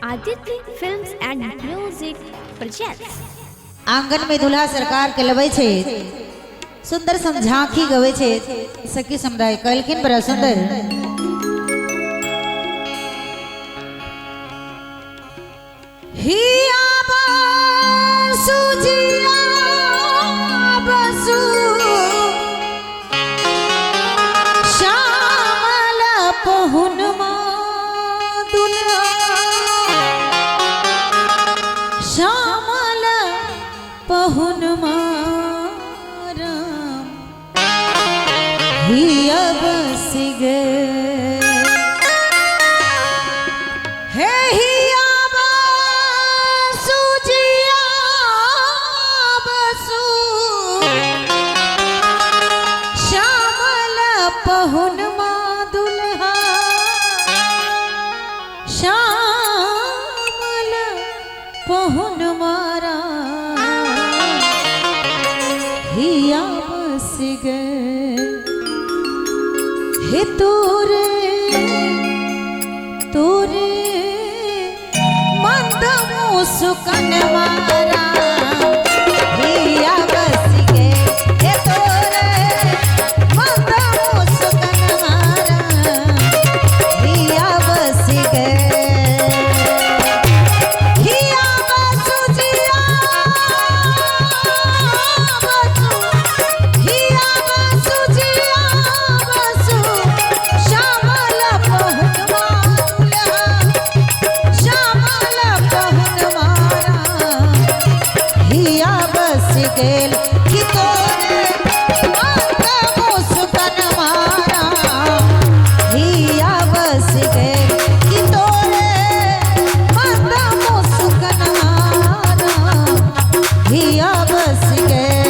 Aditya Films and Music presents. आंगन में दुल्हा सरकार के लबै छै, सुंदर सन झांकी गबै छै। सखी समुदाय कहलखिन बड़ा सुंदर। हिया बसु जिया बसु श्यामल पहुनमा दुल्हा, श्यामल पहुनमा राम हिया बस गे। हे हिया बसु जिया बसु श्यामल पहुनमा दुल्हा, श्यामल पहुनमा राम हिया बस गए। हे तोरे तोरे मंद मुस्कन मारा हिया बस गए। हे तोरे मंद मुस्कन मारा हिया बस गए। हिया बसु जिया बसु, हिया बसु जिया बसु श्यामल पहुनमा दुल्हा, श्यामल पहुनमा हिया बस गेल। कि तोरे मंद मुस्कन मारा हिया बस गेल। कि तोरे मंद मुस्कन मारा हिया बस गेल।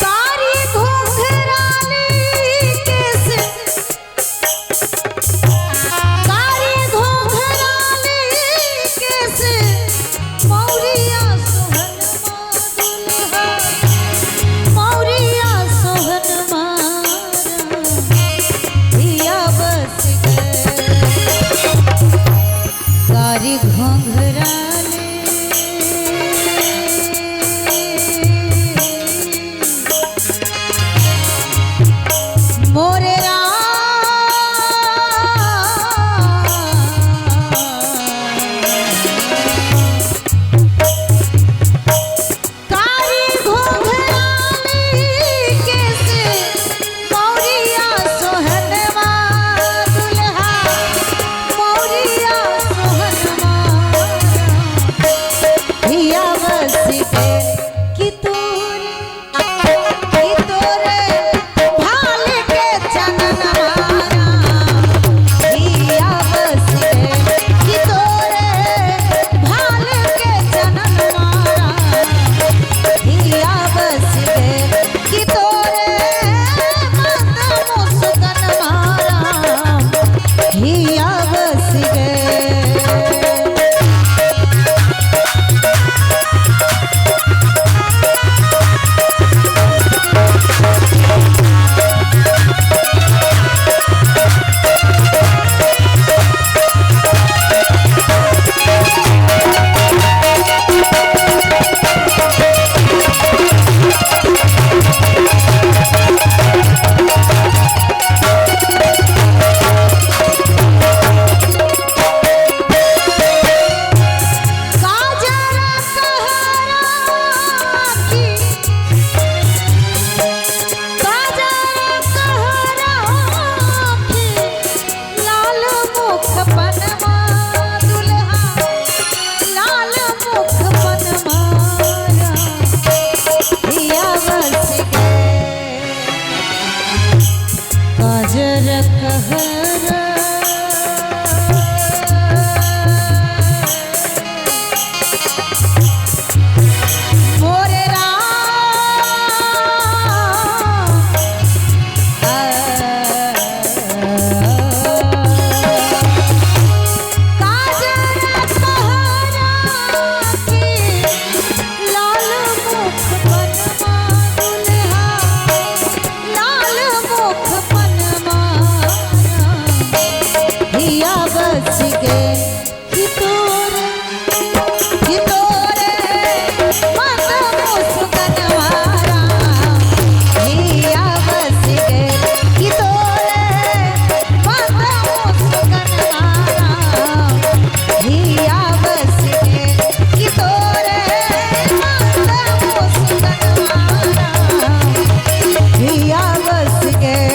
कारी घुंघराली केस, कारी घुंघराली केस मौरिया सोहनमा दुल्हा, मौरिया सोहनमा हिया बस गए। कारी घुंघराली मोरे कारी घुंघराली केस मौरिया सोहनमा दुल्हा, मौरिया सोहनमा बस गेल कि तोरे कि तोरे मत मुस्कनवा राम हिया बस गेल कि तोरे मत मुस्कनवा राम हिया बस गेल कि तोरे मत मुस्कनवा राम हिया बस गेल।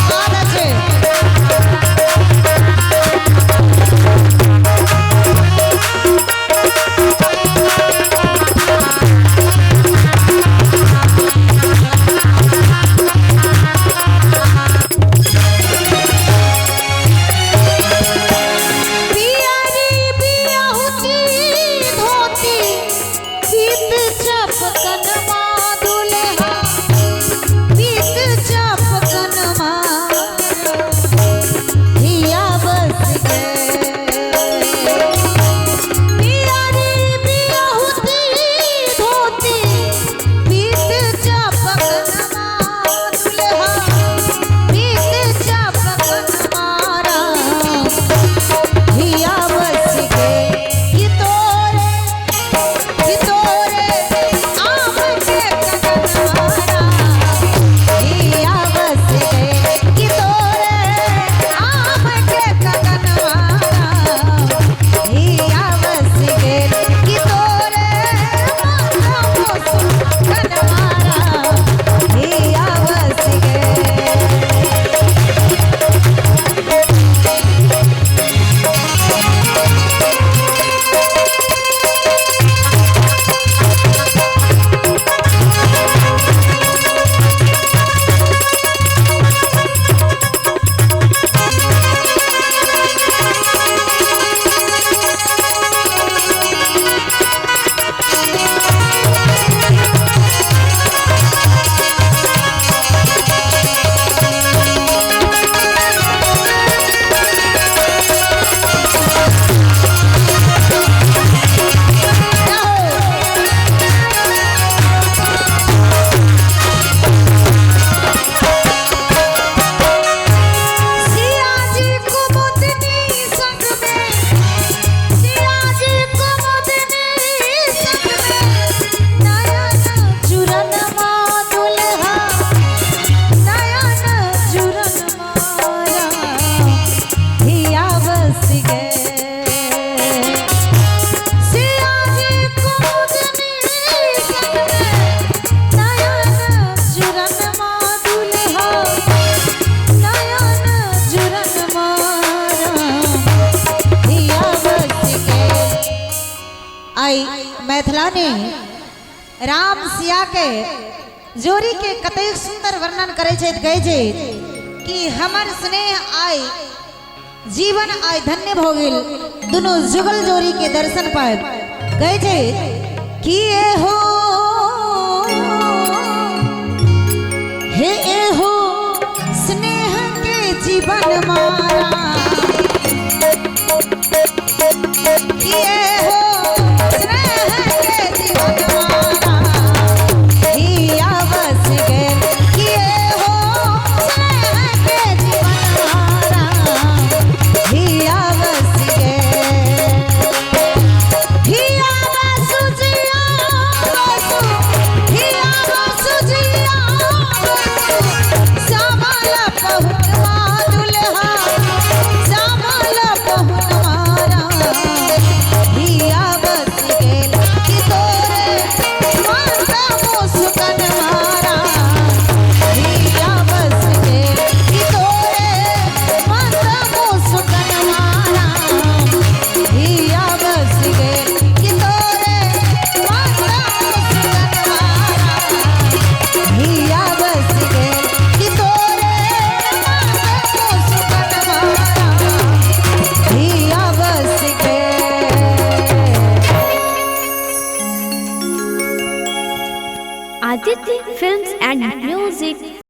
स्वागत छै। पियरी बियाहुती धोती पीत चपकनमा दुल्हा पीत चपकनमा हिया बस गेल। पियरी बियाहुती धोती पीत चपकनमा दुल्हा पीत चपकनमा राम हिया बस गेल कि तोरे आम के कंगनवा हिया बस गेल कि तोरे आम के कंगनवा हिया बस गेल कि तोरे मन मुस्कनवा हिया बस गेल। सियाजी कुमुदिनी संग में सियाजी कुमुदिनी संग में नयन चूरनमा दुल्हा नयन चूरनमा राम हिया बस गेल। सियाजी कुमुदिनी संग में नयन चूरनमा दुल्हा नयन जुरन मारा हिया बस गेल। आई मैथिला ने राम सिया के जोड़ी के कतेक सुंदर वर्णन करे छै, कहै छै कि हमर स्नेह आई जीवन आई धन्य भऽ गेल दुनू जुगल जोड़ी के दर्शन पाबि। कहै छै कि ए हो हे ए हो स्नेह के जीवन मारा कि ए हो स्नेह के जीवन मारा हिया बस गेल कि ए हो स्नेह के जीवन मारा हिया बस गेल। हिया बसु जिया बसु हिया बसु जिया बसु श्यामल पहुनवा दुल्हा श्यामल पहुनवा हिया बस गेल कि तोरे मन मुस्कनवा हिया बस गेल कि तोरे मन मुस्कनवा हिया बस गेल कि तोरे मन मुस्कनवा हिया बस गेल कि तोरे मन मुस्कनवा हिया बस गेल। Aditya Films and Music.